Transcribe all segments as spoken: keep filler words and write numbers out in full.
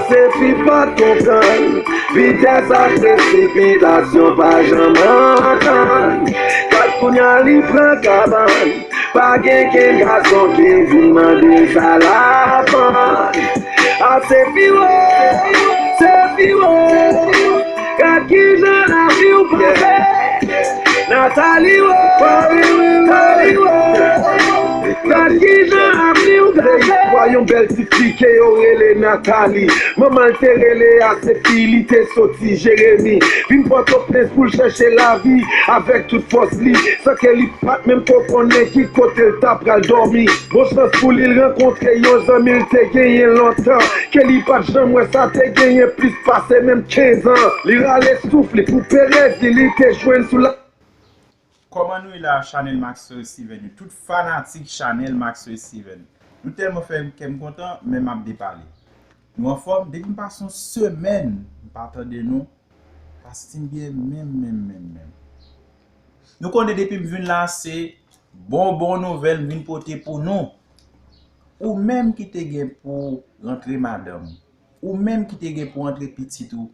Sefi pa t konprann, vitès ak presipitasyon pa janm antann. Gad kounye a li pran kabann, pa gen kenn gason ki vin mande l sa l ap vann. A Sefi wo, Sefi wo, gad kijan lavi w pase. Nathalie wo, Nathalie wo, gad kijan lavi w pase. Wa yon bèl ti fi ke yo rele Nathalie. Manman l te rele a Sefi, li te soti Jeremi. Vin Pòtoprens pou l chèche lavi avèk tout fòs li. San ke li pa t menm ko konnen ki kote l ta pral dòmi. Bon chans pou li, l rankontre yon zanmi l te genyen lontan. Ke li pa t janm wè sa te genyen plis pase menm kenz an. Li rale souf li pou Perez, li, li te jwenn sou la. Kòman nou ye la, chanèl Maxwell Steven yo? Tout fanatik chanèl Maxwell Steven. Nou tèlman fè kè m kontan, men m ap depale. Nou anfòm? Depi m pase yon semèn, m pa tande nou. Pa santi m byen menm, menm, menm, menm. Nou konnen depi m vin la, se bon, bon nouvèl m vin pote pou nou. Ou menm ki te gen pou rantre madanm ou, ou menm ki te gen pou rantre pitit ou,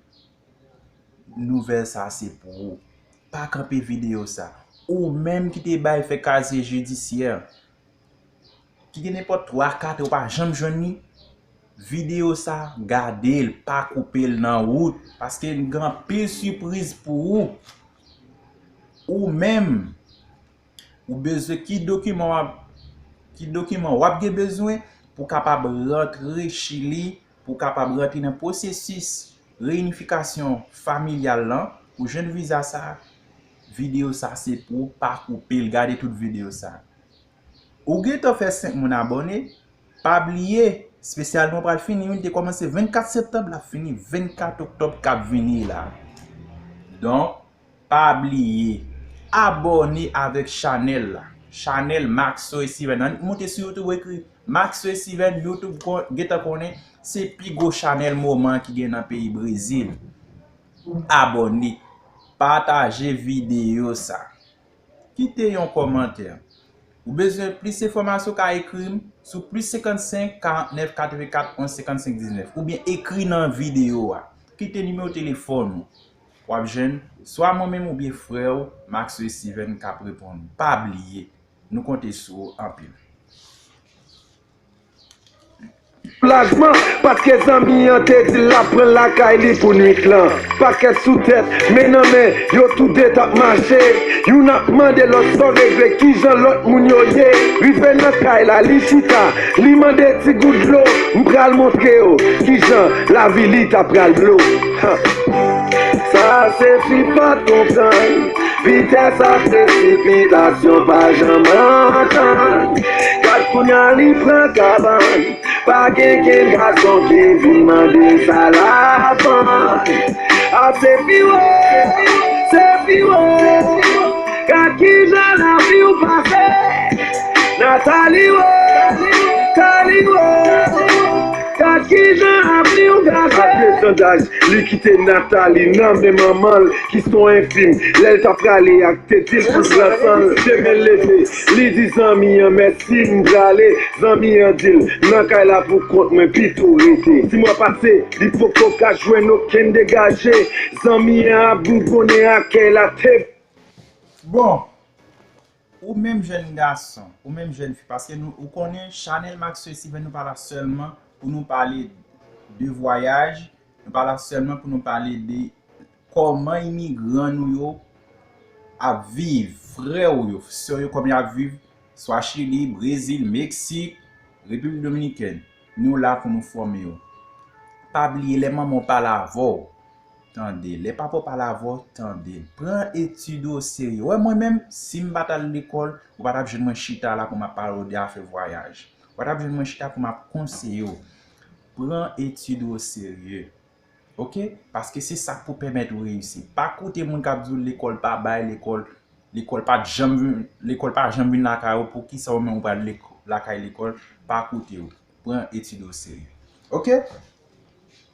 nouvèl sa se pou ou. Pa kanpe videyo sa. Ou menm ki te bay fè kazye jidisyè, ki gen nenpòt twa, kat, ou pa janm jwenn li, videyo sa, gade l, pa koupe l nan wout, paske n gen anpil sipriz pou ou. Ou menm, ou bezwen ki dokiman w ap, ki dokiman w ap gen bezwen pou kapab rantre Chili, pou kapab rantre nan pwosesis reyinifikasyon familyal lan, pou jwenn viza sa, videyo sa se pou ou, pa koupe l, gade tout videyo sa. Ou gentan fè senk moun abòne, pa bliye, espesyal nou pral fini, wi, li te kòmanse vennkat septanm, l ap fini vennkat oktòb k ap vini la. Donk, pa bliye, abòne avèk chanèl la. Chanèl Maxwell Steven. Annik moute sou YouTube, ekri Maxwell Steven, YouTube kon-, gentan konnen, se pi gwo chanèl moman ki gen nan peyi Brezil. Abòne, pataje videyo sa. Kite yon kòmantè. Ou bezwen plis enfòmasyon, ka ekri m sou plis senkannsenk, karantnèf, katrevenkat, onz, senkannsenk, diznèf, oubyen ekri nan videyo a. Kite nimewo telefòn ou. W ap jwenn swa mwen menm oubyen frè w, Maxwell Steven, k ap reponn ou. Pa bliye, nou konte sou ou anpil. Soulajman, paske zanmi an te di l ap pran lakay li pou nwit lan. Pakèt sou tèt, men nan men, yo toude t ap mache. Youn ap mande lòt sa w regle, kijan lòt moun yo ye. Rive nan kay la, li chita, li mande ti gout dlo. M pral montre w kijan lavi li ta pral dlo. Ha. Sa se fi pa t konprann. Vitès ak presipitasyon pa janm antann. Gad kounye a li pran kabann. Pa gen kenn gason ki vin mande sa l ap vann. A se pi wo, se pi wo. Gad kijan lavi w pase. Nathalie wo, Nathalie wo. Gad kijan lavi w pase. Apre sandaj, li kite Nathalie nan men manman l ki s on enfim. Lè l t ap prale a, te di l pou l pran san l. Demen l leve, li di zanmi an mèsi, m prale. Zanmi an di l, nan kay la pou kont mwen, pito w rete. Sis mwa pase, li poko ka jwenn okenn degaje. Zanmi an ap gougonnen ak kè l atè. Bon, ou menm jèn gason, ou menm jèn fi, paske nou, ou konnen chanèl Maxwell Steven, nou pa la sèlman pou nou pale de vwayaj, nou pa la sèlman pou nou pale de kòman imigran nou yo ap viv, frè w yo, sè w yo, kòman y ap viv, swa Chili, Brezil, Meksik, Repiblik Dominikèn. Nou la pou nou fòme yo. Pa bliye, lè manman w pale avè w, tande l. Lè papa w pale avè w, tande l. Pran etid ou o serye. Wè, mwen menm, si m pa t al lekòl, ou pa t ap jwenn mwen chita la pou m ap pale w de afè vwayaj. Ou pa t ap jwenn mwen chita pou m ap konseye w. Pran etid ou o serye. Oke? Paske se sa k pou pèmèt ou reyisi. Pa koute moun k ap di w lekòl pa bay, lekòl, lekòl pa t janm vin, lekòl pa janm vin lakay ou, poukisa ou menm ou pral lek-, lakay lekòl? Pa koute yo. Pran etid ou o serye. Oke?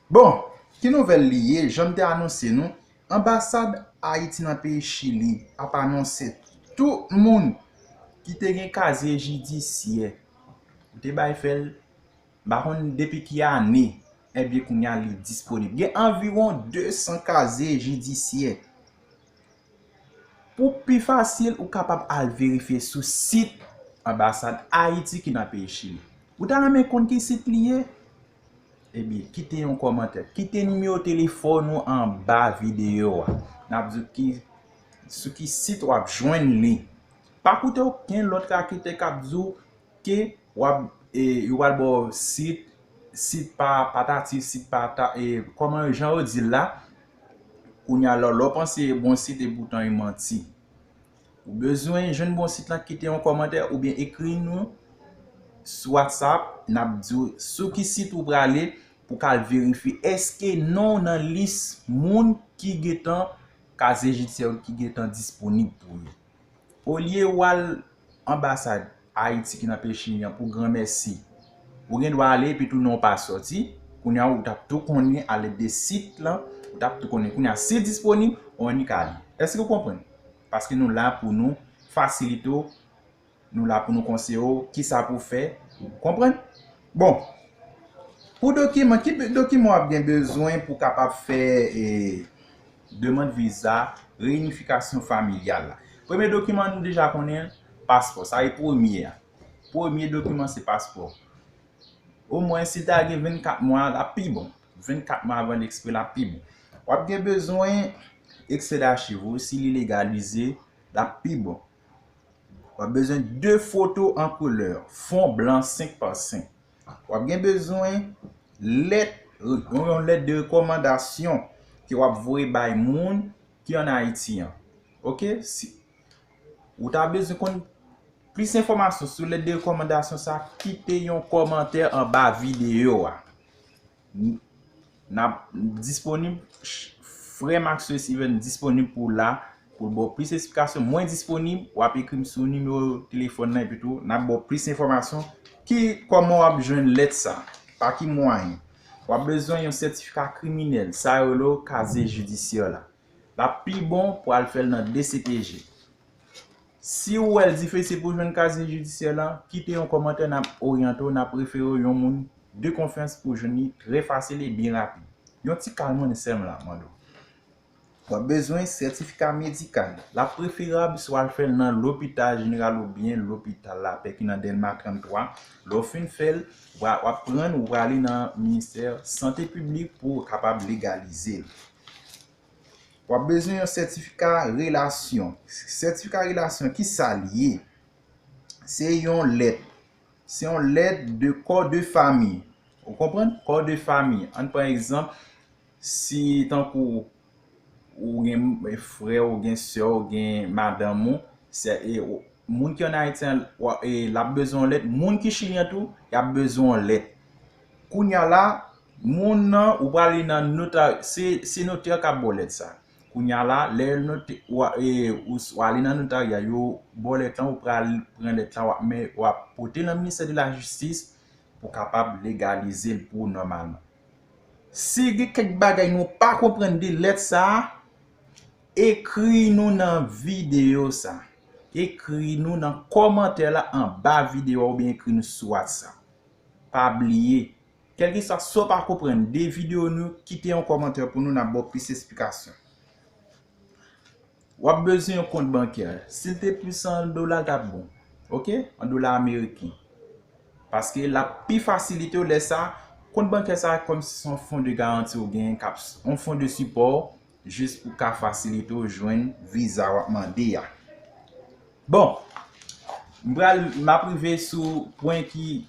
Bon, ki nouvèl li ye? Jan m te anonse nou, anbasad Ayiti nan peyi Chili ap anonse tout moun ki te gen kazye jidisyè, ou te bay fè l, m pa konn depi ki ane, Ebyen, kounye a li disponib. Gen anviwon de san kazye jidisyè. Pou pi fasil, ou kapab al verifye sou sit Anbasad Ayiti ki nan peyi Chili. Ou ta renmen konn ki sit li ye? Ebyen, kite yon kòmantè. Kite nimewo telefòn ou anba videyo a. N ap di w ki, sou ki sit w ap jwenn li. Pa koute okenn lòt raketè k ap di w ke w ap, e, yo pral ba w sit, sit pa patati, sit pa ta, e, kòman jan yo di l la, kounye a lè, lè w panse bon sit, epoutan e manti. Ou bezwen jwenn bon sit lan, kite yon kòmantè oubyen ekri nou sou WhatsApp, n ap di w sou ki sit ou prale pou w ka al verifye èske non w nan lis moun ki gentan, kazye jidisyè ki gentan disponib pou yo. Olye w al anbasad Ayiti ki nan peyi Chili an pou granmèsi, ou gen dwa ale epi tou non w pa sòti. Kounye a ou t ap tou konnen alèd de sit lan, ou t ap tou konnen. Kounye a si l disponib, ou annik ale. Èske w konprann? Paske nou la pou nou fasilite w, nou la pou nou konseye w kisa pou w fè. Ou konprann? Bon, pou dokiman, ki be- dokiman w ap gen bezwen pou w kapab fè, e, demann viza reyinifikasyon familyal la? Premye dokiman nou deja konnen, paspò. Sa e premye a. Premye dokiman se paspò. Omwen, si l ta gen vennkat mwa, l ap pi bon. Vennkat mwa avan l ekspire, l ap pi bon. W ap gen bezwen ekstrè dachiv ou, si li legalize, l ap pi bon. W ap bezwen de foto an koulè, fon blan senk pa senk. W ap gen bezwen lèt, yon lèt de rekòmandasyon ke w ap voye bay moun ki ann Ayiti an. Oke? Si ou ta bezwen konn plis enfòmasyon sou lèt de rekòmandasyon sa, kite yon kòmantè anba videyo a. N ap disponib, frè Maxwell Steven disponib pou w la, pou l ba w plis esplikasyon. Mwen disponib, w ap ekri m sou nimewo telefòn nan, epi tou, n ap ba w plis enfòmasyon ki kòman w ap jwenn lèt sa, pa ki mwayen. W ap bezwen yon sètifika kriminèl, sa yo rele w kazye jidisyè la. L ap pi bon pou w al fè l nan D C P J. Si w wè l difisil pou w jwenn kazye jidisyè la, kite yon kòmantè, n ap oryante w, n ap refere w yon moun de konfyans pou w jwenn li trè fasil e byen rapid. Yon ti kalmant sèlman l ap mande w. W ap bezwen sètifika medikal. L ap preferab si w al fè l nan lopital jeneral oubyen lopital lapè ki nan Dèlma tranntwa. Lè w fin fè l, w a- w ap pran l, ou prale nan ministè sante piblik pou w kapab legalize l. W ap bezwen yon sètifika relasyon. Sètifika relasyon, ki sa l ye? Se yon lèt. Se yon lèt de kò de fanmi. Ou konprann? Kò de fanmi. Ann pran egzanp, si tankou ou gen frè, ou gen sè, ou gen madanm ou, se, e, ou- moun ki ann Ayiti an, w- e, l ap bezwen yon lèt. Moun ki Chili an tou, y ap bezwen yon lèt. Kounye a la, moun nan, ou prale nan notè, se, se notè k ap ba w lèt sa. Kounye a la, lè notè, w a- e, ou s- w ale nan notarya, yo ba w lèt lan, ou pral pran lèt lan, w ap men, w ap pote nan ministè de la jistis pou kapab legalize l pou ou nòmalman. Si gen kèk bagay nou pa konprann de lèt sa a, ekri nou nan videyo sa. Ekri nou nan kòmantè la anba videyo a oubyen ekri nou sou WhatsApp. Pa bliye, kèlkeswa sa w pa konprann de videyo nou, kite yon kòmantè pou nou, n ap ba w plis esplikasyon. W ap bezwen yon kont bankè. Si l te plis an dola, l t ap bon. Oke? An dola ameriken. Paske l ap pi fasilite w lè sa, kont bankè sa kòmsi se yon fon de garanti ou gen, k ap, yon fon de sipò, jis pou ka fasilite w jwenn viza w ap mande a. Bon, m pral, m ap rive sou pwen ki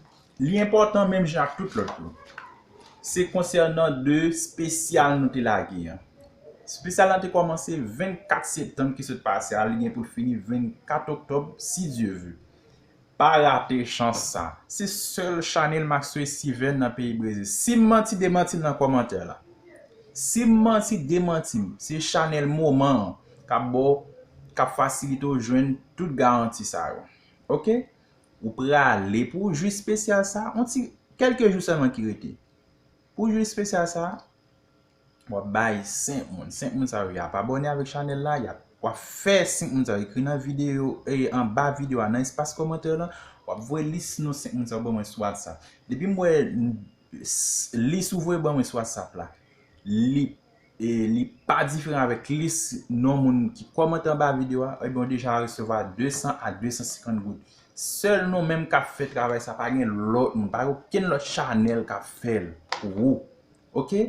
li enpòtan menm jan ak tout lòt yo. Se konsènan de espesyal nou te lage an. Espesyal lan te kòmanse vennkat septanm ki sot pase a, li gen pou l fini vennkat oktòb, si Dye ve. Pa rate chans sa. Se sèl chanèl Maxwell Steven nan peyi Brezil. Si m manti, demanti m nan kòmantè la. Si m manti, demanti m. Se chanèl moman an k ap ba w, k ap fasilite w jwenn tout garanti sa yo. Oke? Ou prale pou w jwi espesyal sa, yon ti, kèlke jou sèlman ki rete. Pou w jwi espesyal sa, w ap bay senk moun. Senk moun sa yo, y ap abòne avèk chanèl la, y ap, w ap fè senk moun sa yo ekri nan videyo, e, anba videyo a, nan espas kòmantè lan, w ap voye lis non senk moun sa yo ban mwen sou WhatsApp. Depi m wè n- s- lis ou voye ban mwen sou WhatsApp la, li, e, li pa diferan avèk lis non moun ki kòmante anba videyo a, ebyen, ou deja resevwa de san a de san senkant goud. Sèl nou menm k ap fè travay sa, pa gen lòt moun, pa gen okenn lòt chanèl k ap fè l pou ou. Oke?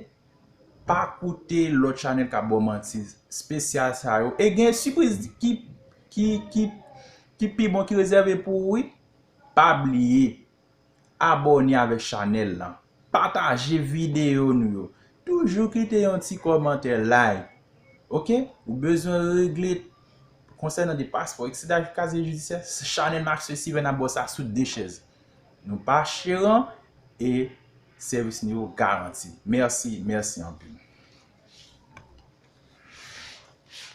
Pa koute lòt chanèl k ap ba w manti espesyal sa yo. E gen sipriz ki, ki, ki, ki pi bon ki rezève pou ou, wi. Pa bliye, abòne avèk chanèl lan. Pataje videyo nou yo. Toujou kite yon ti kòmantè, like. Oke? Ou bezwen regle konsènan de paspò, ekstradasyon, kaziye jidisyè, chanèl Maxwell Steven ap ba w sa sou de chèz. Nou pa cheran e sèvis nou yo garanti. Mèsi, mèsi anpil.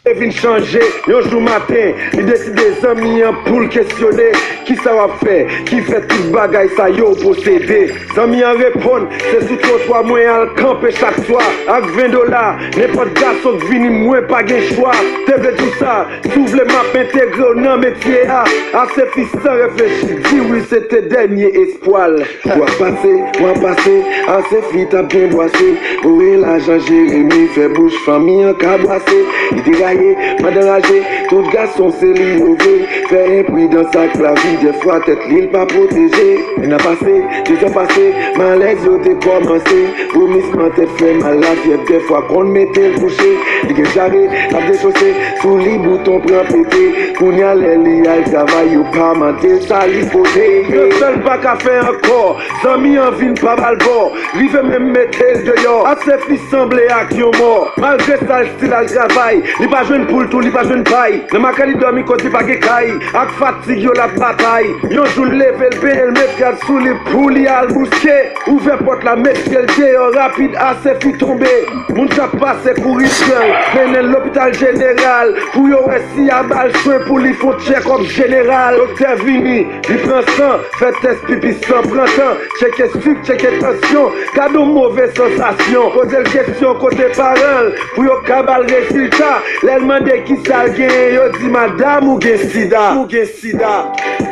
Te vin chanje, yon jou maten, li deside zanmi an pou l kesyone kisa w ap fè ki fè tout bagay sa yo posede. Zanmi an reponn, se sou twotwa mwen al kanpe chak swa. Ak ven dola, nenpòt gason k vini mwen pa gen chwa. Te vle di w sa, si w vle m ap entegre w nan metye a. Asefi san reflechi, di wi se te dènye espwa l. Mwa pase, mwa pase, Asefi t ap gen bwase. Voye lajan Jeremi fè bouch fanmi an kabwase. Li deraye, pandan raje, tout gason se li yo vle. Fè enpridans ak lavi, dèfwa tèt li l pa pwoteje. Enn an pase, dezan pase, malèz yo te kòmanse. Vomisman tèt fè mal, lafyèv dèfwa konn mete l kouche. Li gen jare, l ap dechose, sou li bouton pran pete. Kounye a lè li al travay, yo pa mande l sa li pote. Yon sèl pa ka fè ankò, zanmi an vin pa ba l bò. Rive menm mete l deyò, Asefi sanble ak yon mò. Malgre sa l still al travay, li pa jwenn poul tou, li pa jwenn pay. Nan makak li dòmi kote pa gen kay, ak fatig yo l ap batay. Yon jou l leve, l benyen, l met rad sou li pou li al bouske. Ouvè pòt la, met pye l deyò, rapid Asefi tonbe. Moun k ap pase kouri pran l, mennen l lopital jeneral pou yo wè si y a ba l swen pou li fè yon tchèkòp jeneral. Doktè vini, li pran san, fè tès pipi san pran tan, tcheke sik, tcheke tansyon, gad yon move sansasyon. Poze l kesyon kote paran l pou yo ka ba l rezilta. Lè l mande kisa l genyen, yo di madanm ou gen sida. Ou gen sida.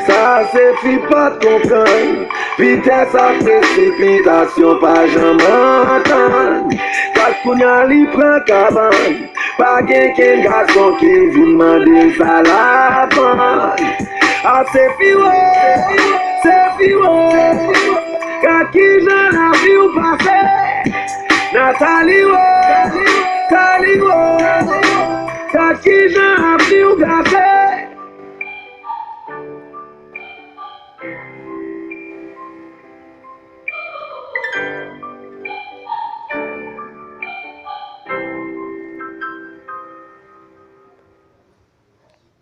Sa Asefi pa t konprann. Vitès ak presipitasyon pa janm antann. Gad kounye a li pran kabann. Pa gen kenn gason ki vin mande l sa l ap vann. Asefi o, Sefi o. Gad kijan lavi w pase. Natali o, Tali o. Gad kijan lavi w gate.